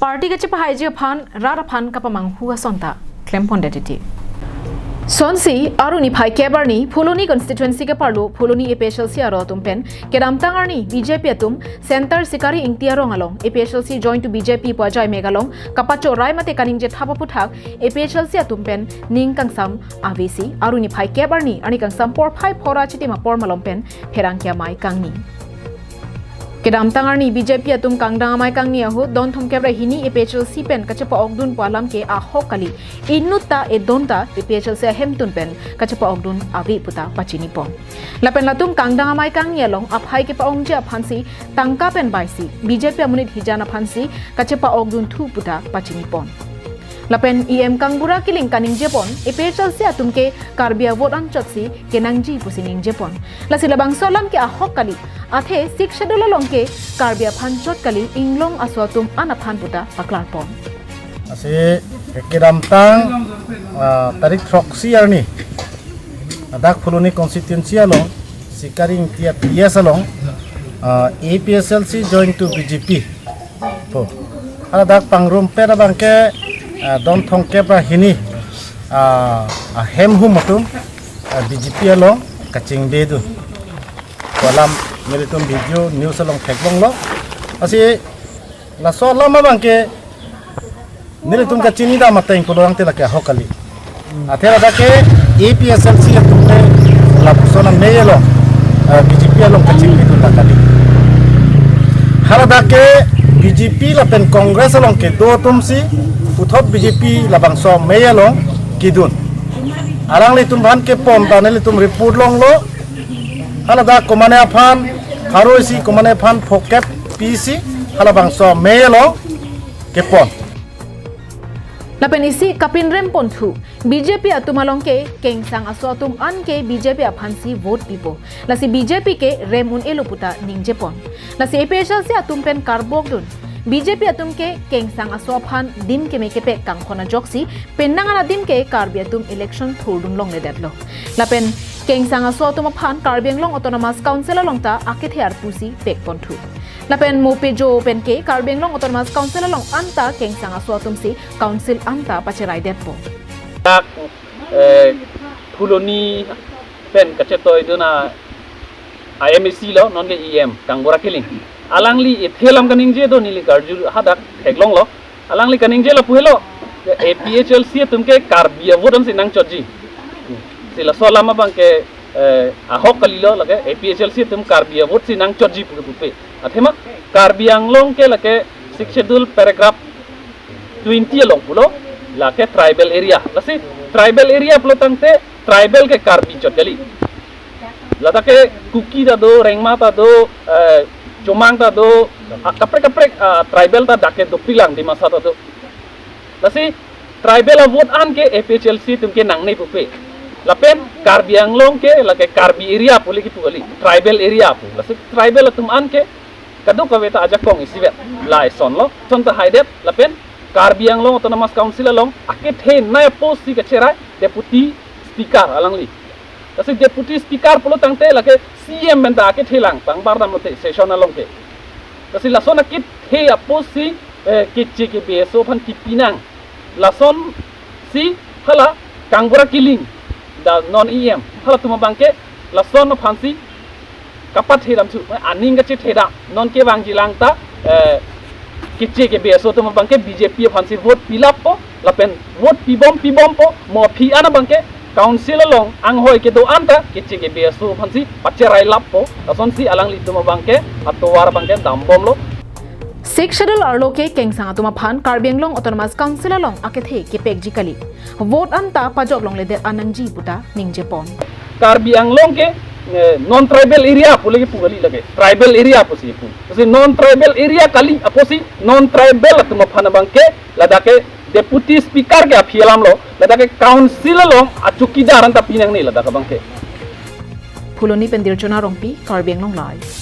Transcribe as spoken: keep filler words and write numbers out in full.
Party kachepahaiji aphan rat aphan kapamanghu ason ta klempon det titi. Sonsi Aru niphai kep arni Phuloni constituency ke-arlo Phuloni A P H L C aro atum pen kedamtang arni B J P atum Center Sikari Ingti arong along A P H L C join to B J P pu ajai mek along kapachoroi mate kaningje thap aphuthak A P H L C atum pen ning kangsam avesi Aru niphai kep arni arni kangsam porphai phora chitim apor malom pen pherangke amei kangni. Kedamtang arni B J P atum kangdang amei kangni ahut don thomkep ra hini A P H L C pen kachepa-okdun pu alam ke ahok kali, inut ta edon ta A P H L C ahemtun pen kachepa-okdun ave puta pachinipon. Lapen latum kangdang amei kangni along aphai kepa-ongji aphansi tangka pen baisi B J P amonit hijan aphansi kachepa-okdunthu puta pachinipon. Lapen E M Kangbura Killing kaningjepon A P H L C atum ke Karbi avote anchotsi kenangji pusi ningjepon. Lasi labangso alam ke ahok kali, athe Sixth Schedule along ke Karbi aphan chot kali, inglong aso atum an aphan puta paklarpon. Lasi kedamtang, ah, tarik throksi arni, dak Phuloni constituency along Sikari Ingti P S along, ah, A P H L C join to B J P pu, haladak pangrumpet abangke, ah, don thomkep ra hini, ah, ahemhum atum, ah, B J P along kachingbedun pu alam nelitum video news along theklonglo. Lasi laso alam abangke nelitum kachinidam ateng pulo tangte lake ahok kali. Athe ladak ke A P H L C atum ke lapuson amei along, eh, B J P along kachingbedun ta kali. Haladak ke B J P lapen Congress along kedo atumsi puthot B J P labangso amei along kedun. Alanglitum aphan kepon ta nelitum report longlo. Haladak komane aphan pharo isi, komane aphan phokep pi isi, halabangso amei along kepon. Lapen isi kapinremponthu, B J P atum along ke kengsang aso atum an ke B J P aphansi vote pipo. Lasi B J P ke rem un-elo puta ningjepon. Lasi A P H L C atum pen karbokdun, B J P atum ke kengsang aso aphan dim keme kepek kangkhon ajoksi, penang an adim ke Karbi atum election thurdun longledetlo. Lapen kengsang aso atum aphan Karbi Anglong Autonomous Council along ta akethe arpusi pekponthu. Lapen mo pejo pen ke Karbi Anglong Autonomous Council along anta kengsang aso atumsi council anta pacheraidetpo. Dak, eh, Phuloni pen kachetoidun a M A C lo, non ke E M Kangbura Killing. Alangli ethe alam kaningje do, neli karju hadak theklonglo. Alangli kaningje lapu helo, A P H L C atum ke Karbi avote ansi nangchotji. Si laso alam abangke, eh, ahok kalilo, lake A P H L C atum Karbi avote si nangchotji pu pupe. Athema Karbi Anglong ke lake Sixth Schedule paragraph twenty along pulo, lake tribal area. Lasi tribal area pulo tangte tribal ke Karbi chot kali. Ladak ke Kuki ta do, Rengma ta do, eh, Chomang ta do, ah, kaprek kaprek, ah, tribal ta dak ke dopiklang, Dimasa ta do. Lasi tribal avote an ke A P H L C atum ke nangne pupe. Lapen Karbi Anglong ke lake Karbi area pu le kipu kali, tribal area pu. Lasi tribal atum an ke kadokave ta ajakong isivet, la isonlo, son ta haidet, lapen Karbi Anglong Autonomous Council along akethenei apost si kacherai Deputy Speaker alangli. Lasi Deputy Speaker pulo tangte lake C M pen ta akethe lang, pangbar damlote session along ke. Lasi lason akethe apost si, eh, keche kebe aso aphan kipinang. Lasonsi hala Kangbura Killing, dak non E M, halatum abangke lason aphansi kapathe damthu, aning kachethedam, non kevangjilang ta, eh, keche kebe aso atum abangke B J P aphansi vote pilappo, lapen vote pibom pibompo, mo aphi an abangke council along anghoi kedo an ta keche kebe aso aphansi pacherailappo, lasonsi alanglitum abangke atovar abangke dambomlo. Sixth Schedule arlo ke kengsang atum aphan Karbi Anglong Autonomous Council along akethe kepekji kali. Vote anta pajok longledet anangji puta ningjepon. Karbi Anglong ke, eh, non tribal area pu le kipu kali, lake tribal area pusi pu. Lasi non tribal area kali apotsi non tribal atum aphan abangke ladak ke Deputy Speaker ke aphi alamlo, ladak ke council along achowkidar anta pinangne ladak abangke. Phuloni pen Dirchona Rongpi, Karbi Anglong Live.